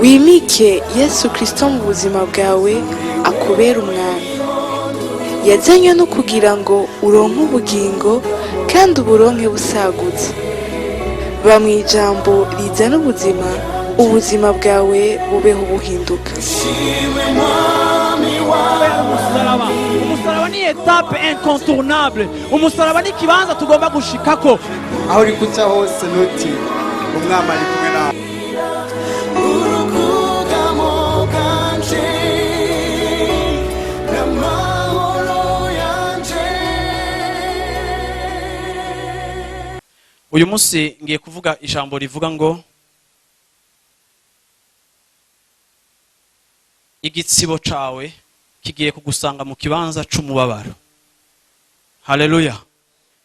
Wimike Yesu Kristo mu buzima bwawe, akubera umwami. Yazanywe no kugira ngo uronke ubugingo kandi uburonke busagutse. Ba mu ijambo rizana ubuzima, ubuzima bwawe bubeho buhinduka. Umusaraba, umusaraba ni étape incontournable. Umusaraba ni ikibanza tugomba gushikako. Aho uri kuca hose, ntutinye, Umwami ari kumwe nawe. Urukugamo bwanje n'amahoro yanje. Uyu munsi ngiye kuvuga ijambo rivuga ngo igitsibo cawe kigiye kugusanga mu kibanza c'umubabaro. Haleluya!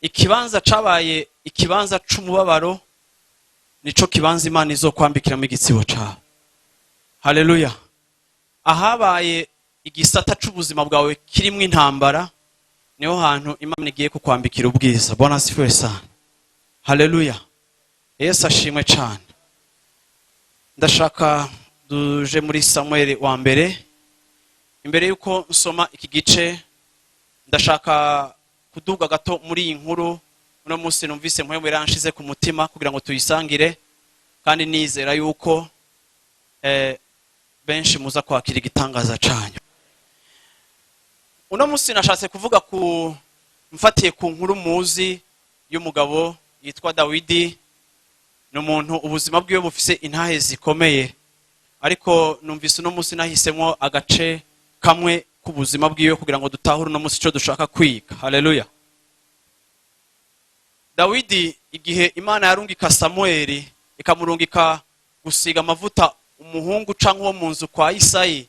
Ikibanza cabaye ikibanza c'umubabaro nico kibanza Imana izokwambikiramo igitsibo cawe. Haleluya! Ahabaye igisata c'ubuzima bwawe kirimwo intambara, niho hantu Imana igiye kukwambikira ubwiza. Bwana asifiwe sana. Haleluya! Yesu ashimwe cane. Ndashaka duje muri Samuel wa mbere. Imbere yuko nsoma iki gice, ndashaka kuduga gato muri iyi nkuru. Uno munsi numvise Mpwemu yaranshize ku mutima kugira ngo tuyisangire, kandi nizera yuko benshi muza kwakira igitangaza canyu. Uno munsi nashatse kuvuga ku mfatiye ku nkuru muzi y'umugabo yitwa Dawidi. Ni umuntu ubuzima bwiwe bufise intahe zikomeye, ariko numvise uno munsi nahisemo agace kamwe k'ubuzima bwiwe kugira ngo dutahure uno munsi icyo dushaka kwiga. Haleluya! Dawidi, igihe Imana yarungika Samueli, ikamurungika gusiga amavuta umuhungu canke uwo mu nzu kwa Isayi,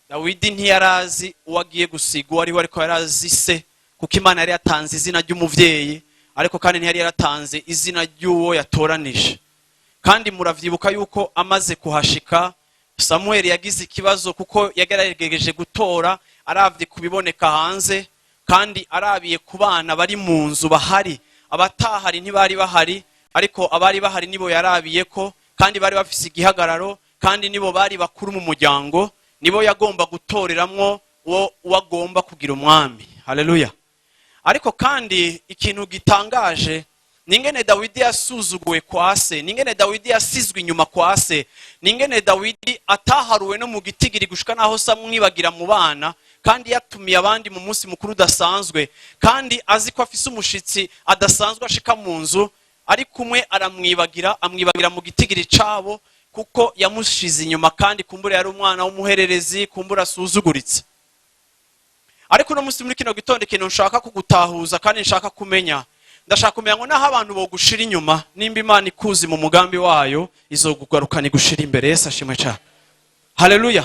Dawidi ntiyarazi uwo agiye gusiga uwo ariwe, ariko yarazi se, kuko Imana yari yatanze izina ry'umuvyeyi, ariko kandi ntiyari yaratanze izina ry'uwo yatoranije. Kandi muravyibuka yuko amaze kuhashika, Samuel yagize ikibazo, kuko yagerageje gutora aravye kubiboneka hanze, kandi arabiye ku bana bari mu nzu bahari. Abatahari ntibari bahari, ariko abari bahari nibo yarabiye ko, kandi bari bafise igihagararo, kandi nibo bari bakuru mu muryango, nibo yagomba gutoreramwo uwo agomba kugira umwami. Haleluya! Ariko kandi ikintu gitangaje ni ingene Dawidi yasuzuguwe kwa se, ni ingene Dawidi yasizwe inyuma kwa se, ni ingene Dawidi ataharuwe no mu gitigiri gushika naho se amwibagira mu bana, kandi yatumiye abandi mu munsi mukuru udasanzwe, kandi azi ko afise umushitsi adasanzwe ashika mu nzu, ari kumwe aramwibagira, amwibagira mu gitigiri cabo kuko yamushize inyuma, kandi kumbura yari umwana w'umuhererezi, kumbura asuzuguritse. Ariko uno munsi muri kino gitondo, ikintu nshaka kugutahuza kandi nshaka kumenya, ndashaka kumenya ngo naho abantu bogushira inyuma, nimba Imana ikuzi mu mugambi wayo, izokugarukana igushira imbere. Yesu ashimwe cyane. Haleluya!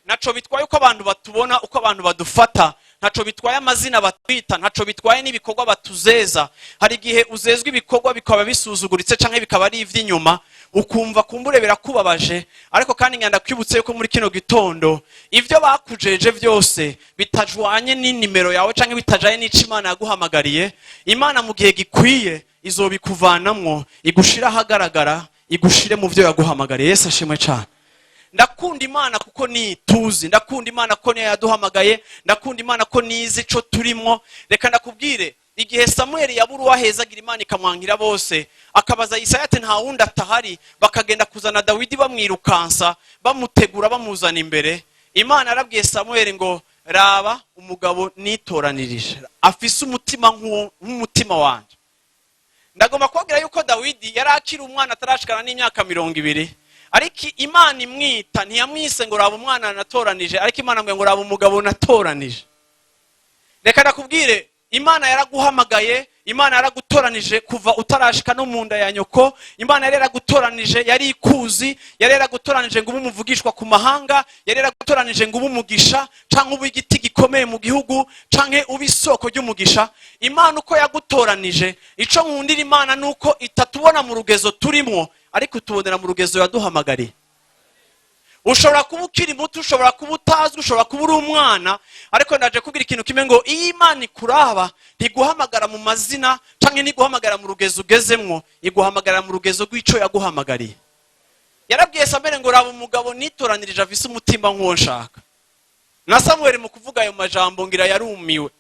Ntaco bitwaye uko abantu batubona, uko abantu badufata, ntaco bitwaye amazina batwita, ntaco bitwaye n'ibikorwa batuzeza. Hari igihe uzezwa ibikorwa bikaba bisuzuguritse canke bikaba ari ivy'inyuma, ukumva kumbure birakubabaje. Ariko kandi ngenda kwibutse yuko muri kino gitondo ivyo bakujeje vyose bitajwanye n'inimero yawe canke bitajanye n'ico Imana yaguhamagariye, Imana mu gihe gikwiye izobikuvanamwo, igushire ahagaragara, igushire mu vyo yaguhamagariye. Yesu ashimwe cane. Ndakunda Imana kuko ni tuzi, ndakunda Imana ko niyo yaduhamagaye, ndakunda Imana ko nizi ico turimwo. Reka ndakubwire, igihe Samuel yabura uwahezagira, Imana ikamwankira bose, akabaza Yisaya ati nta wundi atahari, bakagenda kuzana Dawidi, bamwirukansa, bamutegura, bamuzana imbere, Imana yarabwiye Samuel ngo raba umugabo nitoranirije, afise umutima nk'umutima wanje. Ndagomba kubabwira yuko Dawidi yari akiri umwana, atarashikana n'imyaka 20, ariko Imana imwita ntiyamwise ngo raba umwana natoranije, ariko Imana ngo raba umugabo natoranije. Reka ndakubwire, Imana yaraguhamagaye, Imana yaragutoranije kuva utarashika no mu nda ya nyoko. Imana yari yaragutoranije, yari ikuzi, yari yaragutoranije ngo ube umuvugishwa ku mahanga, yari yaragutoranije ngo ube umugisha, canke ube igiti gikomeye mu gihugu, canke ube isoko ry'umugisha. Imana uko yagutoranije, ico nkundira Imana nuko itatubona mu rugezo turimwo, ariko utubonera mu rugezo yaduhamagariye. Ushobora kuba ukiri muto, ushobora kuba utazwi, ushobora kuba uri umwana, ariko ndaje kubwira ikintu kimwe ngo iyo Imana ikuraba, ntiguhamagara mu mazina canke ntiguhamagara mu rugezo ugezemwo, iguhamagara mu rugezo rw'ico yaguhamagariye. Yarabwiye Samweli ngo: "Raba umugabo nitoranirije, afise umutima nk'uwo nshaka." Na Samweli mu kuvuga ayo majambo ngira yarumiwe,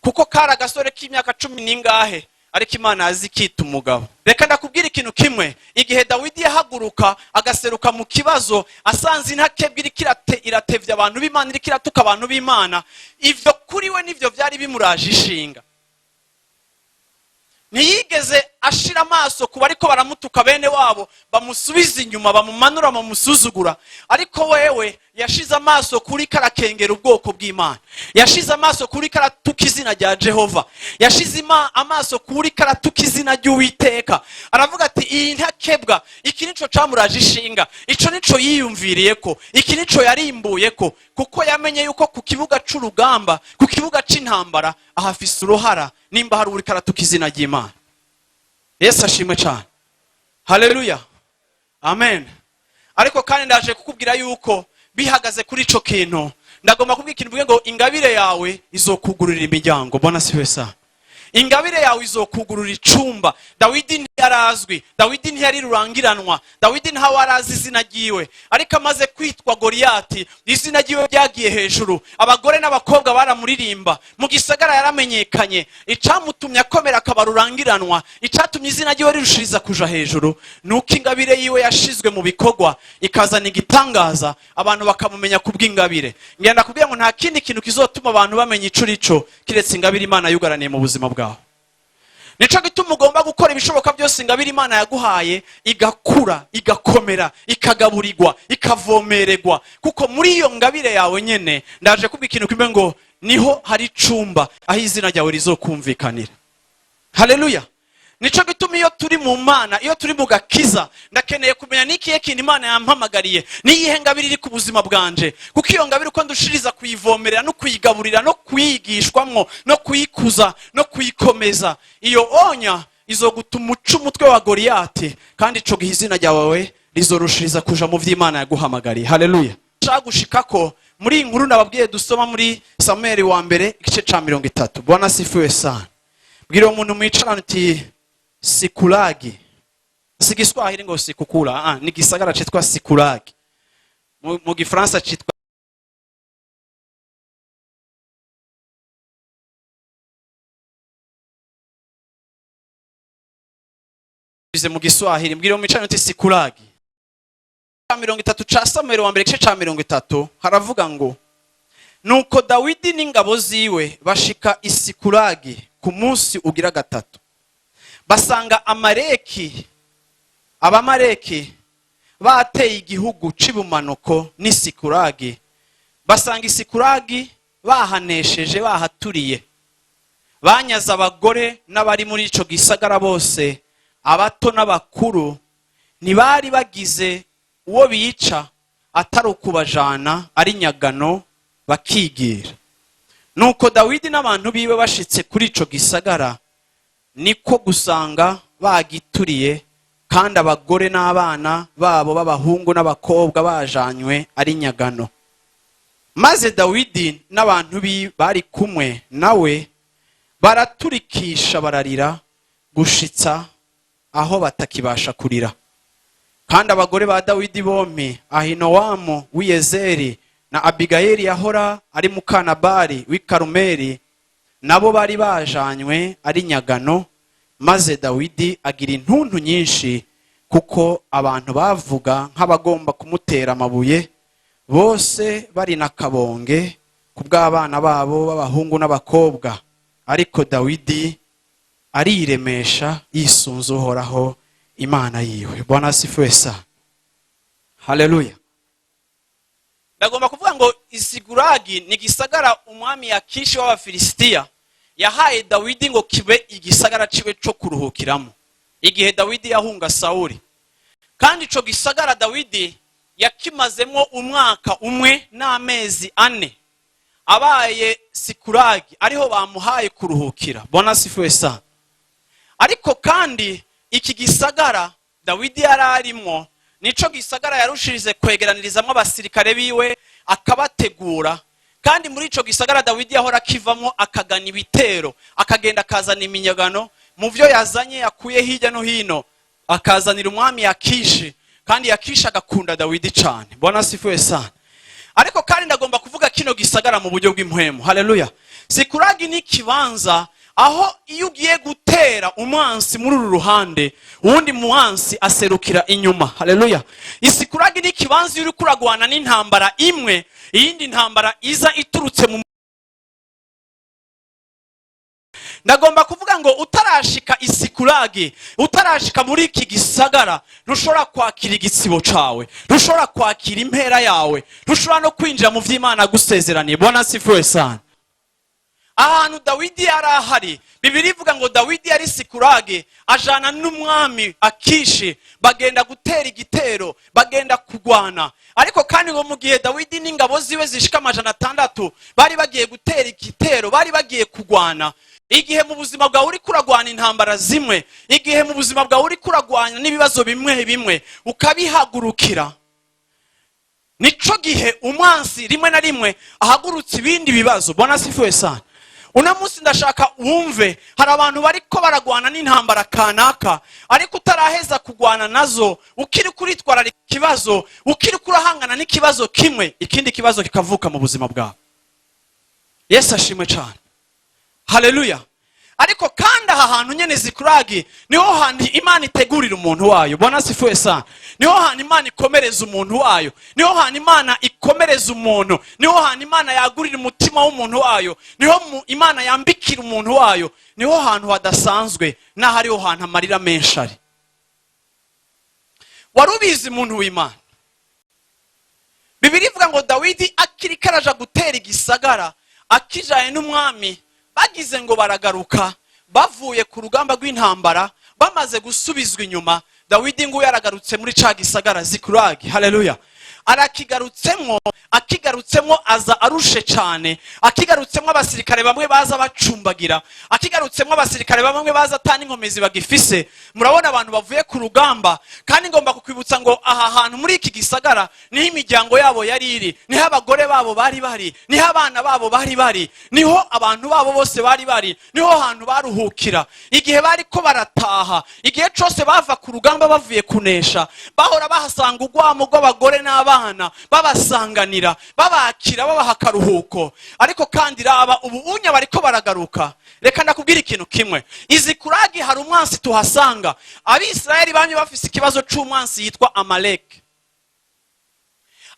kuko kari agasore k'imyaka cumi n'ingahe, ariko Imana yazi ikita umugabo. Reka ndakubwira ikintu kimwe: igihe Dawidi yahaguruka agaseruka mu kibazo, asanze intakebwa iriko iratevya abantu b'Imana, iriko iratuka abantu b'Imana, ivyo kuri we nivyo vyari bimuraje ishinga. Ntiyigeze ashira amaso ku bariko baramutuka, bene wabo bamusubiza inyuma, bamumanura, bamusuzugura, ariko wewe yashize amaso kuri karakengera ubwoko bw'Imana, yashize amaso kuri karatuka izina rya Jehova, yashize amaso kuri karatuka izina ry'Uwiteka. Aravuga ati: "Iyi ntakebwa." Iki nico camuraje ishinga, ico nico yiyumviriye ko, iki nico yarimbuye ko, kuko yamenye yuko ku kibuga c'urugamba, ku kibuga c'intambara, ahafise uruhara nimba hari uriko aratuka izina ry'Imana. Yesu ashimwe cyane, haleluya, amen. Ariko kandi ndaje kukubwira yuko bihagaze kuri ico kintu, ndagomba kubwira ikintu mvuge ngo ingabire yawe izokugururira imiryango. Mbona siwe sa ingabire yawe izokugurura icumba. Dawidi ntiyarazwi, Dawidi ntiyari rurangiranwa, Dawidi ntawe arazi izina ryiwe, ariko amaze kwitwa Goriyati, izina ryiwe ryagiye hejuru. Abagore n'abakobwa baramuririmba mu gisagara, yaramenyekanye. Icamutumye akomera akaba rurangiranwa, icatumye izina ryiwe rirushiriza kuja hejuru, ni uko ingabire yiwe yashizwe mu bikorwa, ikazana igitangaza, abantu bakamumenya ku bw'ingabire. Ngenda kubwira ngo nta kindi kintu kizotuma abantu bamenya ico urico kiretse ingabire Imana yugaraniye mu buzima bwawe. Nico gituma ugomba gukora ibishoboka byose ingabire Imana yaguhaye igakura, igakomera, ikagaburirwa, ikavomererwa, kuko muri iyo ngabire yawe nyene, ndaje kubwira ikintu kimwe ngo niho hari icumba aho izina ryawe rizokumvikanira. Haleluya! Nico gituma iyo turi mu Mana, iyo turi mu gakiza, ndakeneye kumenya n'ikihe kintu Imana yampamagariye, n'iyihe ngabire iri ku buzima bwanje, kuko iyo ngabire uko ndushiriza kuyivomerera no kuyigaburira no kuyigishwamwo no kuyikuza no kuyikomeza, iyo onya izogutuma uca umutwe wa Goriyati, kandi ico gihe izina ryawe rizorushiriza kuja mu vy'Imana yaguhamagariye. Haleluya! Nshaka gushika ko muri iyi nkuru nababwiye dusoma muri Samweli wa mbere, igice ca 30. Bwana asifiwe sana. Bwira uwo muntu mwicarana uti: "Sikulagi." Si Giswahili ngo sikukula, ah, ni gisagara citwa Sikulagi, mu Gifaransa citwa mu Giswahili. Mbwira uwo mwicarana uti: "Sikulagi." 30 ca Samweli wa mbere, igice ca 30, haravuga ngo: "Nuko Dawidi n'ingabo ziwe bashika Isikulagi ku munsi ugira gatatu, basanga Amareki, Abamareki bateye igihugu c'ibumanuko n'Isikuragi, basanga Isikuragi bahanesheje, bahaturiye, banyaze abagore n'abari muri ico gisagara bose, abato n'abakuru. Ntibari bagize uwo bica atari ukubajana ari nyagano bakigira. Nuko Dawidi n'abantu biwe bashitse kuri ico gisagara, niko gusanga bagituriye, kandi abagore n'abana babo b'abahungu n'abakobwa bajanywe ari nyagano. Maze Dawidi n'abantu bari kumwe nawe baraturikisha bararira gushitsa aho batakibasha kurira. Kandi abagore ba Dawidi bompi, Ahinowamu w'Iyezeri na Abigayeli yahora ari mukanabari w'i Karumeli, nabo bari bajanywe ari nyagano. Maze Dawidi agira intuntu nyinshi, kuko abantu bavuga nk'abagomba kumutera amabuye, bose bari na kabonge ku bw'abana babo b'abahungu n'abakobwa. Ariko Dawidi ariremesha yisunze Uhoraho Imana yiwe." Bwana asifiwe sana, haleluya. Ndagomba kuvuga ngo Isiguragi ni igisagara umwami Yakishi w'Abafilisitiya yahaye Dawidi ngo kibe igisagara ciwe co kuruhukiramo igihe Dawidi yahunga Sawuli. Kandi ico gisagara Dawidi yakimazemo umwaka umwe n'amezi 4 abaye Sikuragi, ariho bamuhaye kuruhukira. Bwana asifiwe sana. Ariko kandi iki gisagara Dawidi yari arimwo nico gisagara yarushirize kwegeranirizamwo abasirikare biwe, akabategura. Kandi muri ico gisagara Dawidi yahora akivamo akagana ibitero, akagenda akazana iminyagano mu byo yazanye yakuye hirya no hino, akazanira umwami Yakishi. Kandi Akishi agakunda Dawidi cane. Bwana asifiwe sana. Ariko kandi ndagomba kuvuga kino gisagara mu buryo bw'impwemu. Haleluya! Sikuragi ni ikibanza aho iyo ugiye gutera umwansi muri uru ruhande, uwundi mwansi aserukira inyuma. Haleluya! Isikuragi ni ikibanza iyo uriko uragwana n'intambara imwe, iyindi ntambara iza iturutse mu. Ndagomba kuvuga ngo utarashika Isikuragi, utarashika muri iki gisagara, ntushobora kwakira igitsibo cawe, ntushobora kwakira impera yawe, ntushobora no kwinjira mu vy'Imana agusezeraniye. Bwana asifiwe sana. Ahantu Dawidi yari ahari, Bibiliya ivuga ngo Dawidi yari Sikurage, ajana n'umwami Akishi, bagenda gutera igitero, bagenda kugwana. Ariko kandi ngo mu gihe Dawidi n'ingabo ziwe zishika 600 bari bagiye gutera igitero, bari bagiye kugwana, igihe mu buzima bwawe uriko uragwana intambara zimwe, igihe mu buzima bwawe uriko uragwana n'ibibazo bimwe bimwe, ukabihagurukira, nico gihe umwansi rimwe na rimwe ahagurutse ibindi bibazo. Bwana asifiwe sana. Uno munsi ndashaka wumve, hari abantu bariko baragwana n'intambara kanaka, ariko utaraheza kugwana nazo, ukiri kuritwararika ikibazo, ukiri kurahangana n'ikibazo kimwe, ikindi kibazo kikavuka mu buzima bwawe. Yesu ashimwe cyane. Haleluya! Ariko kandi aha hantu nyene Zikuragi niho hantu Imana itegurira umuntu wayo. Bwana asifiwe sana. Niho hantu Imana ikomereza umuntu wayo, niho hantu Imana ikomereza umuntu, niho hantu Imana yagurira umutima w'umuntu wayo, niho Imana yambikira umuntu wayo. Niho hantu hadasanzwe, n'aho ariho hantu amarira menshi ari. Wari ubizi, muntu w'Imana? Bibiliya ivuga ngo Dawidi akiri karaja gutera igisagara, akijanye n'umwami, bagize ngo baragaruka bavuye ku rugamba rw'intambara, bamaze gusubizwa inyuma, Dawidi nguyu yaragarutse muri ca gisagara Zikuragi. Haleluya! Arakigarutsemwo. Akigarutsemwo aza arushe cane. Akigarutsemwo abasirikare bamwe baza bacumbagira. Akigarutsemwo abasirikare bamwe baza ata n'inkomezi bagifise. Murabona abantu bavuye ku rugamba. Kandi ngomba kukwibutsa ngo aha hantu muri iki gisagara niho imiryango yabo yari iri, niho abagore babo bari bari, niho abana babo bari bari, niho abantu babo bose bari bari, niho hantu baruhukira igihe bariko barataha. Igihe cose bava ku rugamba bavuye kunesha, bahora bahasanga urwamo rw'abagore n'abana, babasanganira, babakira, babaha akaruhuko. Ariko kandi raba ubu unya bariko baragaruka. Reka ndakubwira ikintu kimwe: izi kuragi hari umwansi tuhasanga. Abisirayeli bamye bafise ikibazo c'umwansi yitwa Amaleki.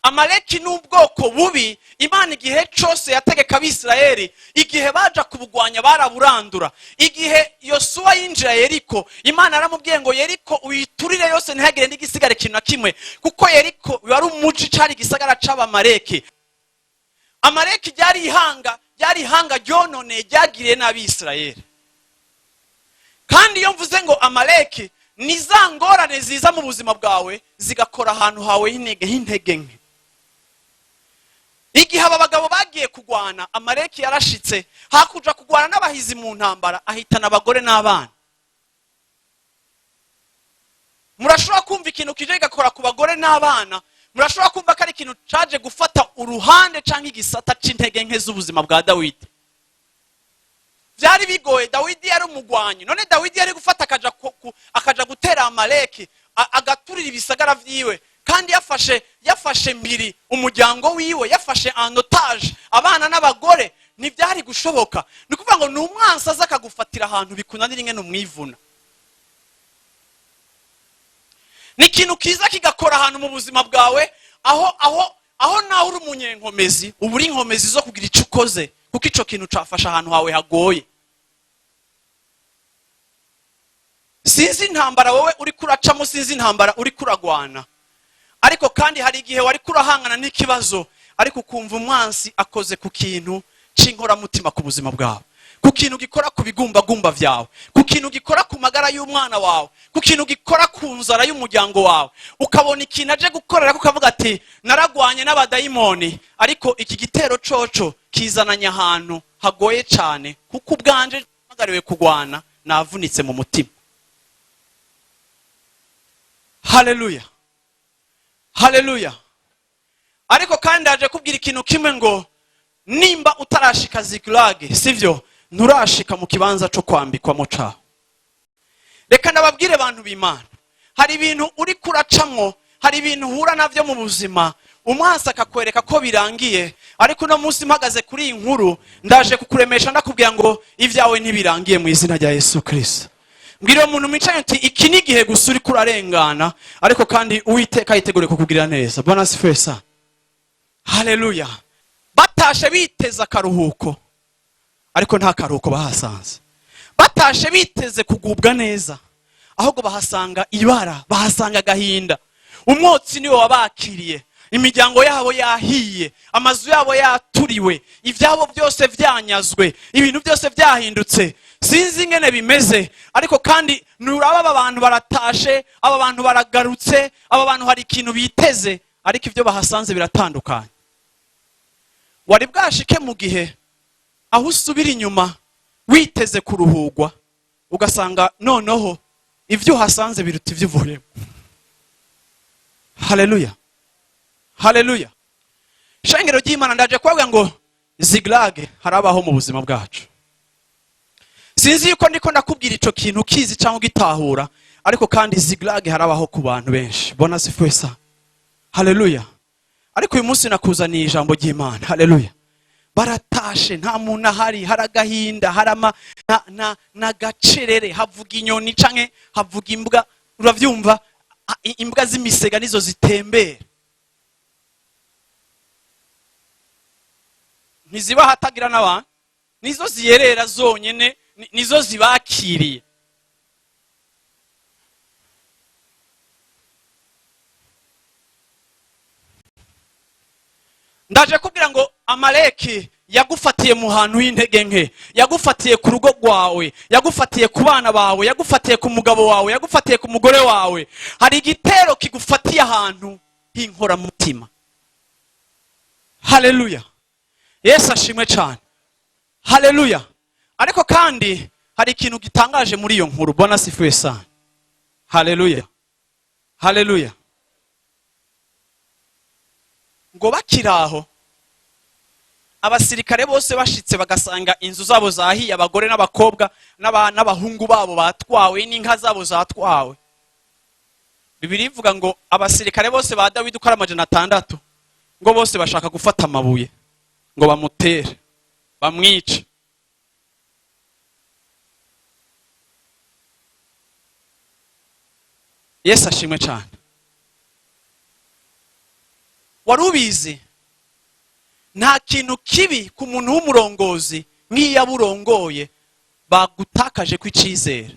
Amaleki ni ubwoko bubi. Imana igihe cose yategeka Abisirayeli, igihe baja kubugwanya baraburandura. Igihe Yosuwa yinjira Yeriko, Imana yaramubwiye ngo Yeriko uyiturire yose, ntihagire n'igisigare ikintu na kimwe, kuko Yeriko wari umuji, cari igisagara c'Abamaleki. Amaleki ryari ihanga, ryari ihanga ryononeye, ryagiriye n'Abisirayeli. Kandi iyo mvuze ngo Amaleki, ni za ngorane ziza mu buzima bwawe zigakora ahantu hawe h'intege nke. Igihe aba bagabo bagiye kugwana, Amaleki yarashitse, hakuja kugwana n'abahizi mu ntambara, ahitana abagore n'abana. Murashobora kumva ikintu kije kigakora ku bagore n'abana, murashobora kumva ko ari ikintu caje gufata uruhande canke igisata c'intege nke z'ubuzima bwa Dawidi. Byari bigoye. Dawidi yari umugwanyi. None Dawidi yari gufata akaja gutera Amaleki, agaturira ibisagara vyiwe, kandi yafashe mbiri umuryango wiwe, yafashe en otage abana n'abagore? Ntibyari gushoboka. Ni ukuvuga ngo ni umwansi aza akagufatira ahantu bikunanira ingene umwivuna. Ni ikintu kiza kigakora ahantu mu buzima bwawe aho nawe uri umunyenkomezi, uba uri inkomezi zo kugira icyo ukoze, kuko ico kintu cafashe ahantu hawe hagoye. Sinzi intambara wowe uri kuracamo, sinzi intambara uri kuragwana, ariko kandi hari igihe wari kurahangana n'ikibazo, ariko ukumva umwansi akoze ku kintu c'inkoramutima ku buzima bwawe, ku kintu gikora ku bigumbagumba vyawe, ku kintu gikora ku magara y'umwana wawe, ku kintu gikora ku nzara y'umuryango wawe, ukabona ikintu aje gukorera, ukavuga ati: "Naragwanye n'abadayimoni, ariko iki gitero coco kizananye ahantu hagoye cane, kuko ubwanje mpagariwe kugwana navunitse mu mutima." Haleluya, haleluya! Ariko kandi ndaje kubwira ikintu kimwe ngo nimba utarashika Zikilage, sivyo, nturashika mu kibanza cyo kwambikwamo cawe. Reka ndababwire, bantu b'Imana, hari ibintu uri kuracamwo, Hari ibintu uhura navyo mu buzima, umwansi akakwereka ko birangiye, ariko uno munsi mpagaze kuri iyi nkuru, ndaje kukuremesha, ndakubwira ngo ibyawe ntibirangiye mu izina rya Yesu Kirisito. Mbwira uwo muntu mwicaye uti: "Iki ni igihe gusa uriko urarengana, ariko kandi Uwiteka yiteguriye kukugirira neza." Bwana asifiwe sana, haleluya. Batashe biteze akaruhuko, ariko nta karuhuko bahasanze. Batashe biteze kugubwa neza, ahubwo bahasanga ibara, bahasanga agahinda. Umwotsi niwo wabakiriye. Imiryango yabo yahiye, amazu yabo yaturiwe, ibyabo byose byanyazwe, ibintu byose byahindutse. Sinzi ingene bimeze, ariko kandi nuraba aba bantu baratashe, aba bantu baragarutse, aba bantu hari ikintu biteze, ariko ibyo bahasanze biratandukanye. Wari bwashike mu gihe aho usubira inyuma witeze kuruhugwa, ugasanga noneho ibyo uhasanze biruta ibyo uvuyemo? Haleluya, haleluya. Shengero ry'Imana, ndaje kubabwira ngo Zigilage harabaho mu buzima bwacu. Sinzi yuko ndiko ndakubwira ico kintu ukizi cyangwa ugitahura, ariko kandi Zigilage harabaho ku bantu benshi. Bwana asifiwe sana, haleluya. Ariko uyu munsi nakuzaniye ijambo ry'Imana, haleluya. Baratashe, nta muntu ahari, hari agahinda, hari ama na n'agacerere, havuga inyoni canke havuga imbwa. Uravyumva? Imbwa z'imisega nizo zitembera, ntiziba ahatagira n'abantu, nizo ziyerera zonyene, nizo zibakiriye. Ndaje kubwira ngo Amaleki yagufatiye mu hantu h'intege nke, yagufatiye ku rugo rwawe, yagufatiye ku bana bawe, yagufatiye ku mugabo wawe, yagufatiye ku mugore wawe. Hari igitero kigufatiye ahantu h'inkoramutima. Haleluya, Yesu ashimwe cyane, haleluya. Ariko kandi hari ikintu gitangaje muri iyo nkuru. Bwana asifiwe sana, haleluya, haleluya. Ngo bakiri aho, abasirikare bose bashitse bagasanga inzu zabo zahiye, abagore n'abakobwa n'abahungu babo batwawe, n'inka zabo zatwawe. Bibiliya ivuga ngo abasirikare bose ba Dawidi uko ari 600, ngo bose bashaka gufata amabuye ngo bamutere, bamwice. Yesu ashimwe cyane. Wari ubizi? Nta kintu kibi ku muntu w'umurongozi nk'iyo abo urongoye bagutakaje ku icyizere.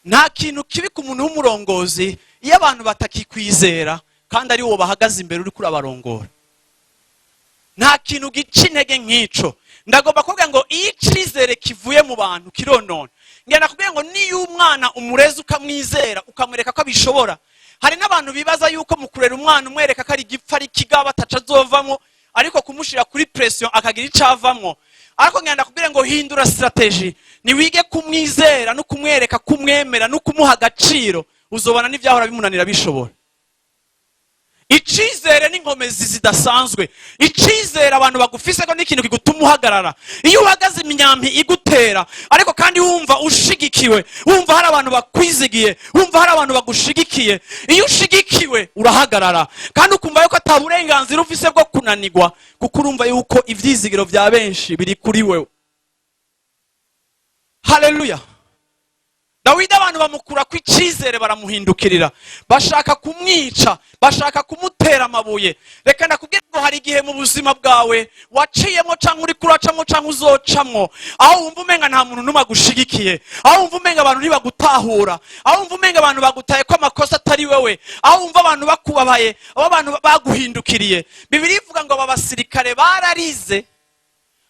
Nta kintu kibi ku muntu w'umurongozi iyo abantu batakikwizera kandi ari wowe bahagaze imbere uri kurabarongora. Nta kintu gica intege nk'ico. Ndagomba kuvuga ngo iyo icizere kivuye mu bantu kironona. Ngenda kubwira ngo niyo umwana umureze, ukamwizera, ukamwereka ko abishobora. Hari n'abantu bibaza yuko mu kurera umwana umwereka ko ari igipfa, ari ikigaba, ataca azovamwo, ariko kumushira kuri pression akagira ico avamwo. Ariko ngenda kubwira ngo hindura stratégie, niwige kumwizera no kumwereka kumwemera no kumuha agaciro, uzobona n'ivyahora bimunanira bishobora. Icizere n'inkomezi zidasanzwe. Icizere abantu bagufise ko n'ikintu kigutuma uhagarara. Iyo uhagaze imyambi igutera, ariko kandi wumva ushigikiwe, wumva hari abantu bakwizigiye, wumva hari abantu bagushigikiye. Iyo ushigikiwe urahagarara, kandi ukumva yuko ata burenganzira ufise bwo kunanirwa, kuko urumva yuko ivyizigiro vya benshi biri kuri wewe. Haleluya. Dawidi abantu bamukura ku icizere, baramuhindukirira, bashaka kumwica, bashaka kumutera amabuye. Reka ndakubwire ngo hari igihe mu buzima bwawe waciyemo, cyangwa uri kuracamo, cyangwa uzocamwo, aho wumva umenga nta muntu n'umwe agushigikiye, aho wumva umenga abantu ntibagutahura, aho wumva umenga abantu bagutaye ko amakosa atari wewe, aho wumva abantu bakubabaye, aho abantu baguhindukiriye. Bibiliya ivuga ngo aba basirikare bararize,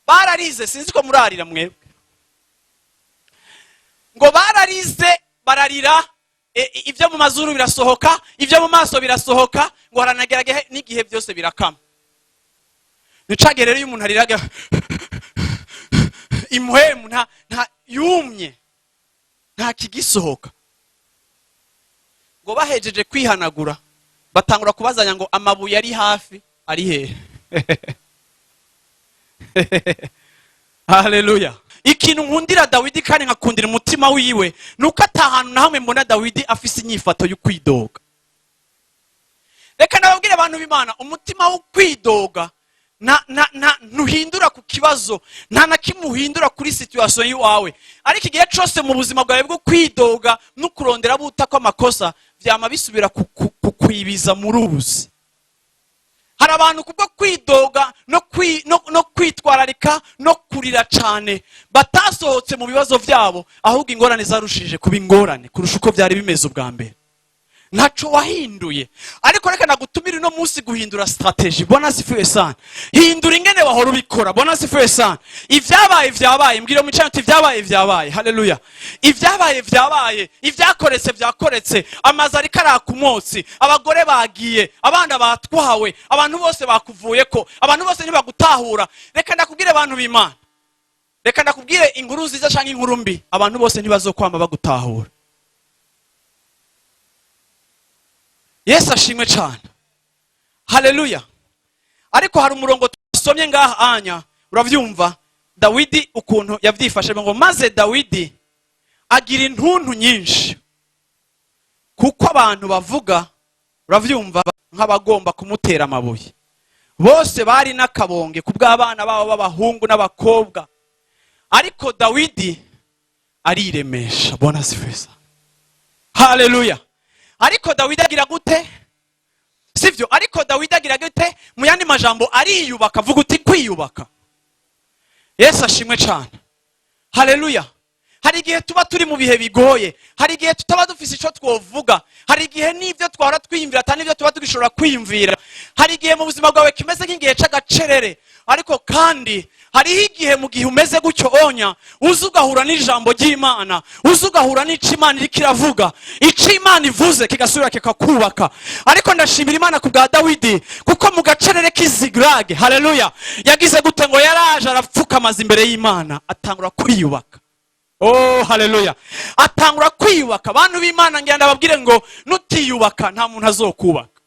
bararize. Sinzi ko murarira mwebwe. Ngo bararize, bararira, ibyo mu mazuru birasohoka, ibyo mu maso birasohoka, ngo haranagerage n'igihe byose birakama. Nicage rero iyo umuntu ariraga imuhemu nta yumye, nta kigisohoka. Ngo bahejeje kwihanagura, batangura kubazanya ngo amabuye ari hafi ari hehe? Haleluya. Ikintu nkundira Dawidi kandi nkakundira umutima wiwe, nuko ata hantu na hamwe mbona Dawidi afise inyifato yo kwidoga. Reka nababwire, abantu b'Imana, umutima wo kwidoga nta nta nta ntuhindura ku kibazo, nta na kimwe uhindura kuri situation y'iwawe. Ariko igihe cyose mu buzima bwawe bwo kwidoga no kurondera buta kw'amakosa, byama bisubira kukwibiza mu ruzi. Hari abantu kubwo kwidoga no kwitwararika no kurira cyane batasohotse mu bibazo byabo, ahubwo ingorane zarushije kuba ingorane kurusha uko byari bimeze ubwa mbere. Ntaco wahinduye. Ariko reka nagutumire uno munsi guhindura stratégie. Bwana asifiwe sana. Hindura ingene wahora ubikora. Bwana asifiwe sana. Ivyabaye vyabaye. Mbwira mu uti: "Ivyabaye vyabaye." Haleluya. Ivyabaye vyabaye, ivyakoretse vyakoretse. Amazu ariko araka umwotsi, abagore bagiye, abana batwawe, abantu bose bakuvuyeko, abantu bose ntibagutahura. Reka ndakubwire, abantu b'Imana, reka ndakubwire inkuru nziza canke inkuru mbi: abantu bose ntibazokwama bagutahura. Yesu ashimwe cyane. Haleluya. Ariko hari umurongo twasomye ngaha anya, urabyumva, Dawidi ukuntu yabyifashe, ngo: "Maze Dawidi agira intuntu nyinshi kuko abantu bavuga," urabyumva, "nk'abagomba kumutera amabuye. Bose bari n'akabonge ku bw'abana babo b'abahungu n'abakobwa, ariko Dawidi ariremesha." Bwana asifiwe. Haleluya. Ariko Dawidi agira gute? Sibyo? Ariko Dawidi agira gute? Mu yandi majambo, ariyubaka. Avuga uti: "Kwiyubaka." Yesu ashimwe cyane. Haleluya. Hari igihe tuba turi mu bihe bigoye, hari igihe tutaba dufise icyo twovuga, hari igihe n'ibyo twahora twiyumvira atari n'ibyo tuba tugishobora kwiyumvira, hari igihe mu buzima bwawe kimeze nk'igihe c'agacerere. Ariko kandi hariho igihe, mu gihe umeze gutyo onya, uza ugahura n'ijambo ry'Imana, uza ugahura n'ico Imana iriko iravuga, ico Imana ivuze kigasubira kikakubaka. Ariko ndashimira Imana ku bwa Dawidi, kuko mu gacerere k'Izigirage, haleluya, yagize gute? Ngo yaraje arapfukamaza imbere y'Imana, atangura kwiyubaka. Oh, haleluya. Atangura kwiyubaka. Abantu b'Imana, ngira ndababwire ngo nutiyubaka, nta muntu azokubaka.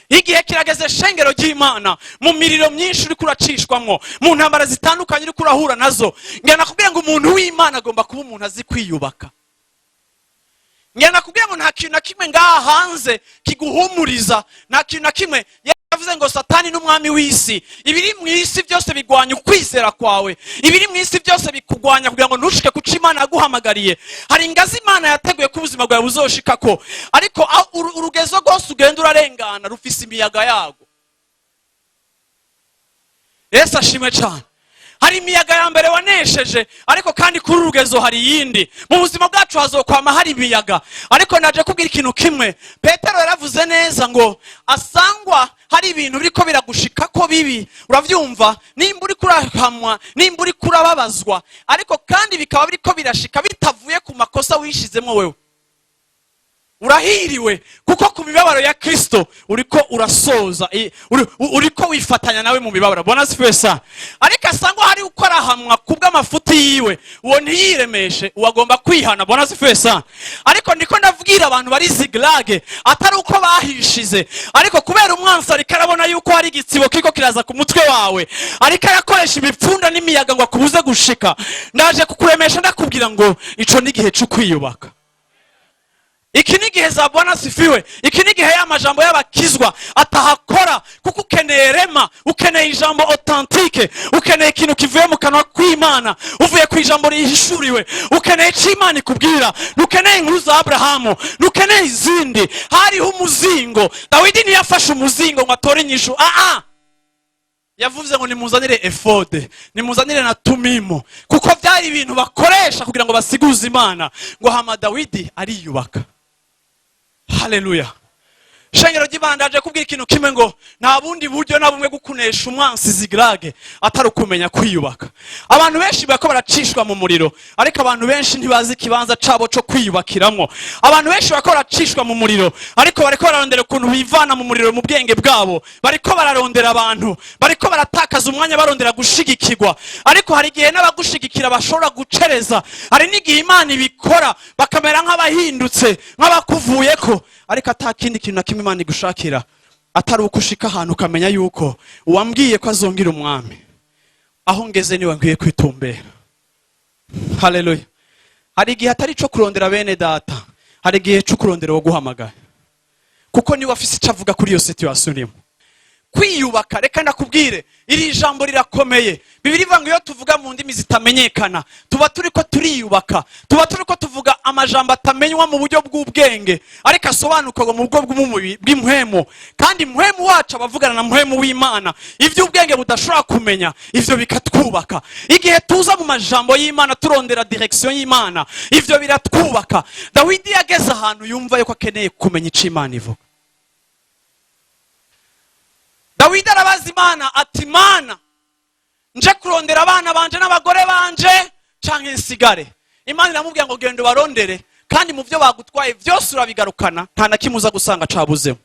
Igihe kirageze, shengero ry'Imana, mu miriro myinshi uriko uracishwamwo, mu ntambara zitandukanye uriko urahura nazo, ngira nakubwira ngo umuntu w'Imana agomba kuba umuntu azi kwiyubaka. Ngira nakubwira ngo nta kintu na kimwe ngaha hanze kiguhumuriza, nta kintu na kimwe. Yavuze ngo Satani n'umwami w'isi, ibiri mu isi byose bigwanya ukwizera kwawe, ibiri mu isi byose bikugwanya kugira ngo ntushike kuco Imana yaguhamagariye. Hari ingazi Imana yateguye ko ubuzima bwawe buzoshikako, ariko urugezo rwose ugenda urarengana rufise imiyaga yago. Yesu ashimwe cyane. Hari imiyaga ya mbere wanesheje, ariko kandi kuri uru rugezo hari iyindi. Mu buzima bwacu hazokwama hari imiyaga. Ariko naje kubwira ikintu kimwe. Petero yaravuze neza ngo asangwa hari ibintu biriko biragushika ko bibi, uravyumva, nimba uriko urahamwa, nimba uriko urababazwa, ariko kandi bikaba biriko birashika bitavuye ku makosa wishizemo wewe, urahiriwe, kuko ku mibabaro ya Kristo uriko urasoza, uriko wifatanya nawe mu mibabaro. Bwana asifiwe sana. Ariko asangwa hari uko arahamwa kubw'amafuti yiwe, uwo ntiyiremeshe, uwo agomba kwihana. Bwana asifiwe sana. Ariko ndiko ndabwira abantu bari Zigilage, atari uko bahishize, ariko kubera umwansi ariko arabona yuko hari igitsibo kiriko kiraza ku mutwe wawe, ariko arakoresha imipfunda n'imiyaga ngo akubuze gushika. Ndaje kukuremesha, ndakubwira ngo ico ni igihe cyo kwiyubaka. Iki ni igihe za Bwana asifiwe. Iki ni igihe ya majambo y'abakizwa atahakora, kuko ukeneye rhema, ukeneye ijambo authentique, ukeneye ikintu kivuye mu kanwa kw'Imana, uvuye ku ijambo rihishuriwe, ukeneye icyo Imana ikubwira. Ntukeneye inkuru za Aburahamu, ntukeneye izindi. Hariho umuzingo. Dawidi ntiyafashe umuzingo ngo atore inyishu. Aa, yavuze ngo: "Nimuzanire efode, nimuzanire na Tumimu," kuko byari ibintu bakoresha kugira ngo basiguze Imana. Ngo hama Dawidi ariyubaka. Haleluya. Shengero ry'Imana, ndaje kubwira ikintu kimwe, ngo nta bundi buryo na bumwe bwo kunesha umwansi Zigirage atari ukumenya kwiyubaka. Abantu benshi bariko baracishwa mu muriro, ariko abantu benshi ntibazi ikibanza cabo co kwiyubakiramwo. Abantu benshi bariko baracishwa mu muriro, ariko bariko bararondera ukuntu bivana mu muriro mu bwenge bwabo. Bariko bararondera abantu, bariko baratakaza umwanya barondera gushigikirwa. Ariko hari igihe n'abagushigikira bashobora gucereza. Hari n'igihe Imana ibikora bakamera nk'abahindutse, nk'abakuvuyeko, ariko ata kindi kintu na kimwe Imana igushakira atari uko ushika ahantu ukamenya yuko uwambwiye ko azongira umwami, aho ngeze niwe nkwiye kwitumbera. Haleluya. Hari igihe atari ico kurondera bene data, hari igihe co kurondera uwo guhamagara. Kuko niwe afise icyo avuga kuri iyo situation urimo. Kwiyubaka, reka ndakubwire, iri jambo rirakomeye. Bibiri ivuga ngo iyo tuvuga mu ndimi zitamenyekana, tuba turi ko turiyubaka, tuba turi ko tuvuga amajambo atamenywa mu buryo bw'ubwenge, ariko asobanuka mu buryo bw'umubiri, bw'impwemu. Kandi mpwemu wacu abavugana na mpwemu w'Imana iby'ubwenge budashobora kumenya, ivyo bikatwubaka. Igihe tuza mu majambo y'Imana turondera direction y'Imana, ivyo biratwubaka. Dawidi yageze ahantu yumva yuko akeneye kumenya ico Imana ivuga. Dawidi arabaza Imana ati: "Imana, nje kurondera abana banje n'abagore banje canke nsigare?" Imana iramubwira ngo: "Genda ubarondere, kandi mu byo bagutwaye byose urabigarukana, nta na kimwe uza gusanga cabuzemo."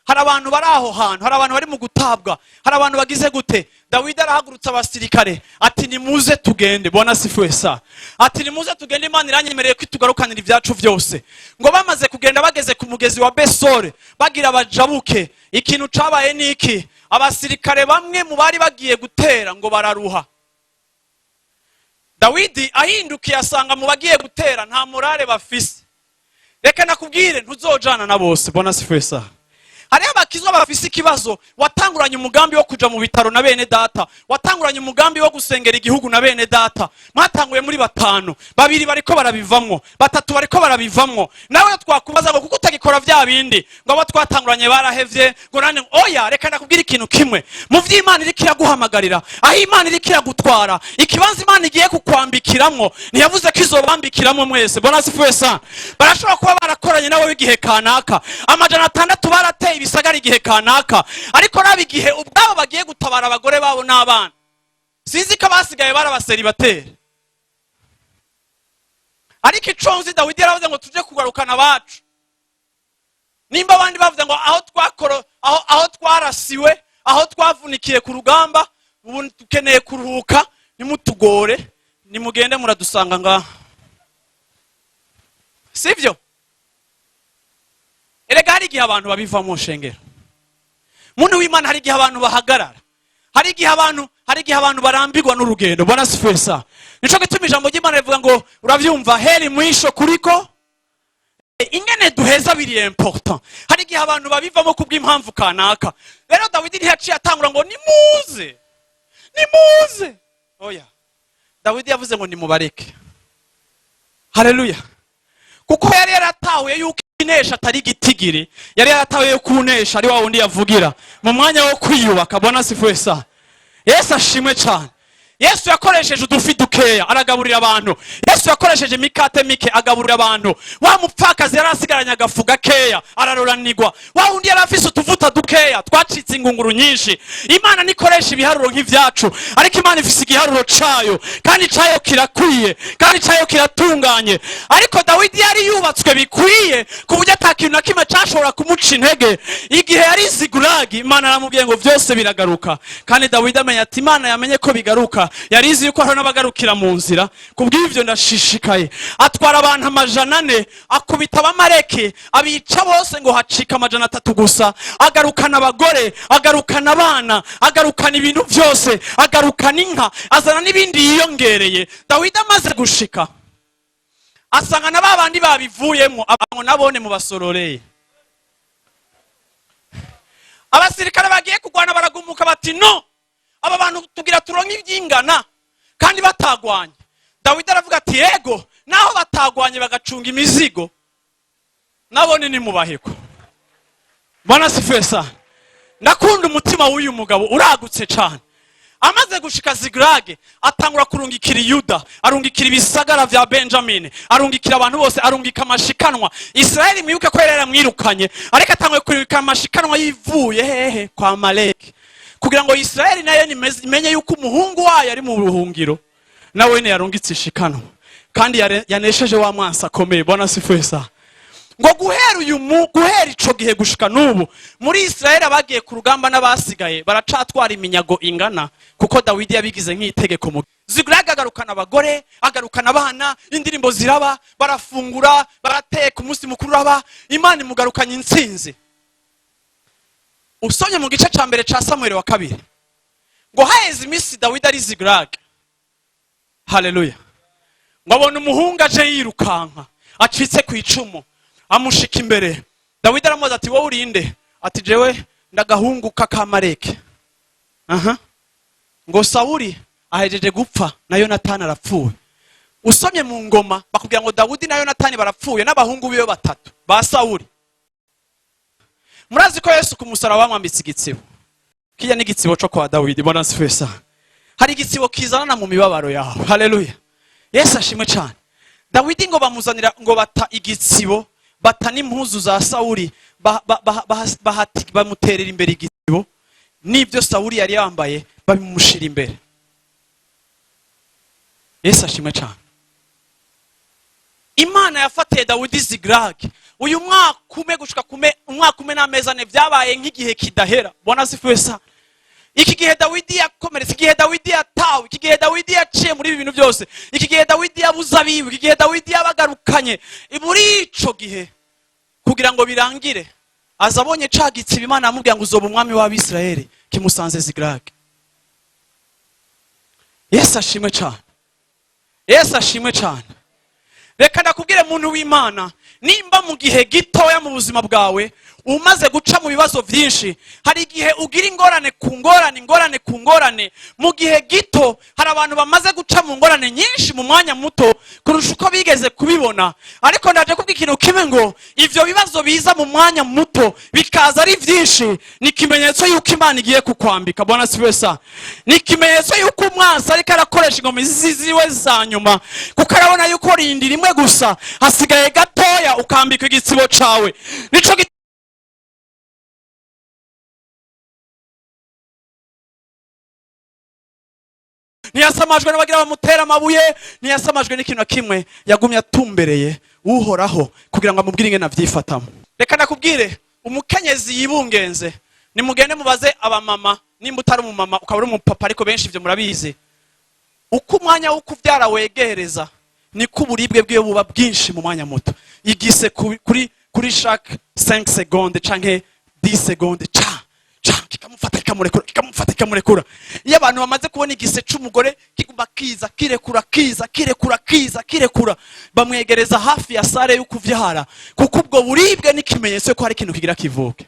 Hari abantu bari aho hantu, hari abantu bari mu gutabwa, hari abantu bagize gute. Dawidi arahagurutsa abasirikare ati: "Nimuze tugende." Bwana asifiwe sa. Ati: "Nimuze tugende, Imana iranyemereye ko itugarukanira ibyacu byose." Ngo bamaze kugenda, bageze ku mugezi wa Besore, bagira bajabuke, ikintu cabaye niki? Abasirikare bamwe mu bari bagiye gutera ngo bararuha. Dawidi ahindukiye asanga mu bagiye gutera nta morale bafise. Reka nakubwire, ntuzojana na bose. Bwana asifiwe sa. Hariho abakizwa bafise ikibazo. Watanguranye umugambi wo kuja mu bitaro na bene data, watanguranye umugambi wo gusengera igihugu na bene data, mwatanguye muri batanu, babiri bariko barabivamwo, batatu bariko barabivamwo. Nawe twakubaza ngo kuko utagikora vya bindi, ngo abo twatanguranye barahevye, ngo nane. Oya, reka ndakubwira ikintu kimwe: mu vy'Imana iriko iraguhamagarira, aho Imana iriko iragutwara, ikibanza Imana igiye kukwambikiramwo, ntiyavuze ko izobambikiramwo mwese. Bwana asifiwe sana. Barashobora kuba barakoranye nawe w'igihe kanaka, 600 barateye ibisagara igihe kanaka, ariko naba igihe ubwabo bagiye gutabara abagore babo n'abana, sinzi ko abasigaye barabaseribateri. Ariko ico nzi, Dawidi yaravuze ngo: "Tuje kugarukana abacu." Nimba abandi bavuze ngo aho twakoro, aho twarasiwe, aho twavunikiye ku rugamba, ubu dukeneye kuruhuka, nimutugore, nimugende muradusanga ngaha, sibyo? Erega hari igihe abantu babivamo. Shengero, muntu w'Imana, hari igihe abantu bahagarara, hari igihe abantu barambirwa n'urugendo. Bwana asifiwe sa. Nico gituma ijambo ry'Imana rivuga ngo, urabyumva, heri mwisho kuriko ingene duheza biri important. Hari igihe abantu babivamo kubw'impamvu kanaka. Rero Dawidi ntiyaciye atangura ngo: "Nimuze, nimuze." Oya, Dawidi yavuze ngo: "Nimubareke." Haleluya! Kuko yari yaratahuye yuko inesha atari igitigiri, yari yaratahuye yuko unesha ari wa wundi yavugira mu mwanya wo kwiyubaka. Bwana asifiwe sa. Yesu ashimwe cyane. Yesu yakoresheje udufi dukeya aragaburira abantu. Yesu yakoresheje imikate mike agaburira abantu. Wa mupfakazi yari asigaranye agafu gakeya araroranirwa. Wa wundi yari afise utuvuta dukeya twacitse ingunguru nyinshi. Imana nikoresha ibiharuro nk'ivyacu, ariko Imana ifise igiharuro cayo, kandi cayo kirakwiye, kandi cayo kiratunganye. Ariko Dawidi yari yubatswe bikwiye ku buryo ata kintu na kimwe cashobora kumuca intege. Igihe yari Ziguragi, Imana aramubwiye ngo byose biragaruka, kandi Dawidi amenya ati: "Imana yamenye ko bigaruka, yari izi yuko hariho n'abagarukira mu nzira. Kubw'ivyo ndashishikaye." Atwara abantu 400, akubita Abamareki, abica bose, ngo hacika 300 gusa. Agarukana abagore, agarukana abana, agarukana ibintu byose, agarukana inka, azana n'ibindi yiyongereye. Dawidi amaze gushika, asanga na ba bandi babivuyemo, abantu nabone mubasororeye. Abasirikare bagiye kurwana baragumuka bati: "No, aba bantu tugira turonke ibyingana kandi batagwanye." Dawidi aravuga ati: "Yego, naho batagwanye bagacunga imizigo, nabone nimubaheko." Bwana asifiwe sana. Ndakunda umutima w'uyu mugabo, uragutse cyane. Amaze gushika Zigirage, atangura kurungikira Yuda, arungikira ibisagara vya Benjamin, arungikira abantu bose, arungika amashikanwa. Israeli, mwibuke ko yari yaramwirukanye, ariko atanguye kurungika amashikanwa yivuye hehe? Kwa Maleki, kugira ngo Israeli nayo imenye yuko umuhungu wayo ari mu buhungiro, nawe yarungitse ishikanwa kandi yanesheje wa mwansi akomeye. Bwana asifiwe sana. Ngo guhera uyu mu guhera ico gihe gushika n'ubu, muri Israeli abagiye ku rugamba n'abasigaye baracatwara iminyago ingana, kuko Dawidi yabigize nk'itegeko. Mu Zigurag agarukana abagore, agarukana abana, indirimbo ziraba, barafungura, barateka, umunsi mukuru uraba, Imana imugarukanye intsinzi. Usomye mu gice ca mbere ca Samuel wa kabiri, ngo haheze iminsi Dawidi ari Zigurag, haleluya, ngo abona umuhungu aje yirukanka acitse ku icumu, amushika imbere. Dawidi aramubaza ati: "Wowe urinde?" Ati: "Jewe ndagahungu k'Akamareke." Aha ngo Sawuli ahejeje gupfa na Yonatani arapfuye. Usomye mu ngoma bakubwira ngo Dawudi na Yonatani barapfuye n'abahungu biwe batatu ba Sawuli. Murazi ko Yesu ku musaraba bamwambitse igitsibo. Kijya n'igitsibo cyo kwa Dawidi. Bwana asifiwe sana. Hari igitsibo kizanana mu mibabaro yawe. Haleluya, Yesu ashimwe cyane. Dawidi ngo bamuzanira, ngo bata igitsibo, bata n'impuzu za Sawuli, bamuterera imbere igitsibo n'ibyo Sawuli yari yambaye, babimushira imbere. Yesu ashimwe cyane. Imana yafatiye Dawidi Zigirage uyu mwaka umwe gushika kume umwaka umwe n'amezi 4, byabaye nk'igihe kidahera. Bwana asifiwe sana. Iki gihe Dawidi yakomeretse, iki gihe Dawidi yatawe, iki gihe Dawidi yaciye muri ibi bintu byose, iki gihe Dawidi yabuze abiwe, iki gihe Dawidi yabagarukanye, muri ico gihe kugira ngo birangire aza abonye ca gitsibo Imana yamubwira ngo uzoba umwami w'Abisirayeli, kimusanze Zigirage. Yesu ashimwe cyane, Yesu ashimwe cyane. Reka ndakubwire, muntu w'Imana, nimba mu gihe gitoya mu buzima bwawe umaze guca mu bibazo byinshi, hari igihe ugira ingorane ku ngorane, ingorane ku ngorane mu gihe gito. Hari abantu bamaze guca mu ngorane nyinshi mu mwanya muto kurusha uko bigeze kubibona. Ariko ndaje kubwira ikintu kimwe, ngo ivyo bibazo biza mu mwanya muto bikaza ari byinshi, ni ikimenyetso y'uko Imana igiye kukwambika. Bwana asifiwe sana. Ni ikimenyetso y'uko umwansi ariko arakoresha ingoma ziwe za nyuma, kuko arabona yuko rindi rimwe gusa, hasigaye gatoya ukambika igitsibo cawe. Nico ntiyasamajwe n'abagira bamutera amabuye, ntiyasamajwe n'ikintu na kimwe. Yagumye atumbereye Uhoraho kugira ngo amubwire ingene avyifatamo. Reka ndakubwire, umukenyezi yibungenze, nimugende mubaze abamama, nimba utari umumama ukaba uri umupapa, ariko benshi ivyo murabizi, uko umwanya wo kuvyara wegereza niko uburibwe bwiwe buba bwinshi mu mwanya muto. Igise kuri chaque 5 secondes canke 10 secondes, ca ca kikamufata, kikamurekura, kikamufata, kikamurekura. Iyo abantu bamaze kubona igise c'umugore kiguma kiza kirekura, kiza kirekura, kiza kirekura, bamwegereza hafi ya salle yo kuvyara, kuko ubwo buribwe n'ikimenyetso ko hari ikintu kigira kivuke.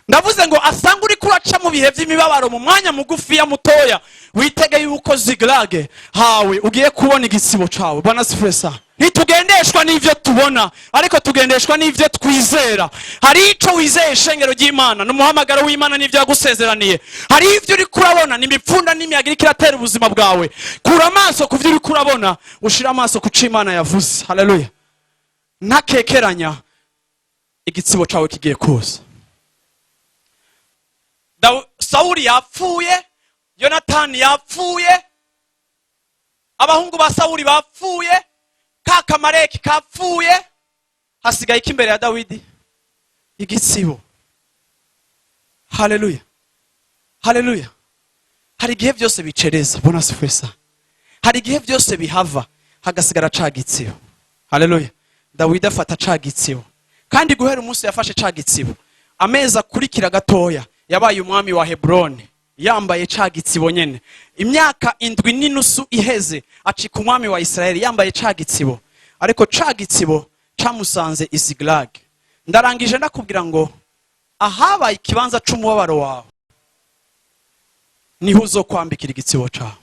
Ndavuze ngo asanga uriko uraca mu bihe by'imibabaro mu mwanya mugufiya mutoya, witege yuko Zigirage hawe ugiye kubona igitsibo cawe. Bwana asifiwe sana. Ntitugendeshwa n'ivyo tubona, ariko tugendeshwa n'ivyo twizera. Hari ico wizeye, ishengero ry'Imana, n'umuhamagaro w'Imana n'ivyo yagusezeraniye. Hari ivyo uriko urabona ni imipfunda n'imiyaga iriko iratera ubuzima bwawe. Kura amaso ku vyo uriko urabona, ushire amaso ku co Imana yavuze. Haleluya. Ntakekeranya, igitsibo cawe kigiye kuza. Sawuli yapfuye, Yonatani yapfuye, abahungu ba Sawuli bapfuye, ka Kamareki kapfuye, hasigaye iki imbere ya Dawidi? Igitsibo. Haleluya, haleluya. Hari igihe byose bicereza. Bwana asifiwe sana. Hari igihe byose bihava, hagasigara ca gitsibo. Haleluya. Dawidi afata ca gitsibo, kandi guhera umunsi yafashe ca gitsibo, amezi akurikira gatoya yabaye umwami wa Heburoni yambaye ca gitsibo nyene. Imyaka 7.5 iheze acika umwami wa Isirayeli yambaye ca gitsibo, ariko ca gitsibo camusanze i Zigilagi. Ndarangije, ndakubwira ngo ahabaye ikibanza c'umubabaro wawe niho uzokwambikira igitsibo cawe.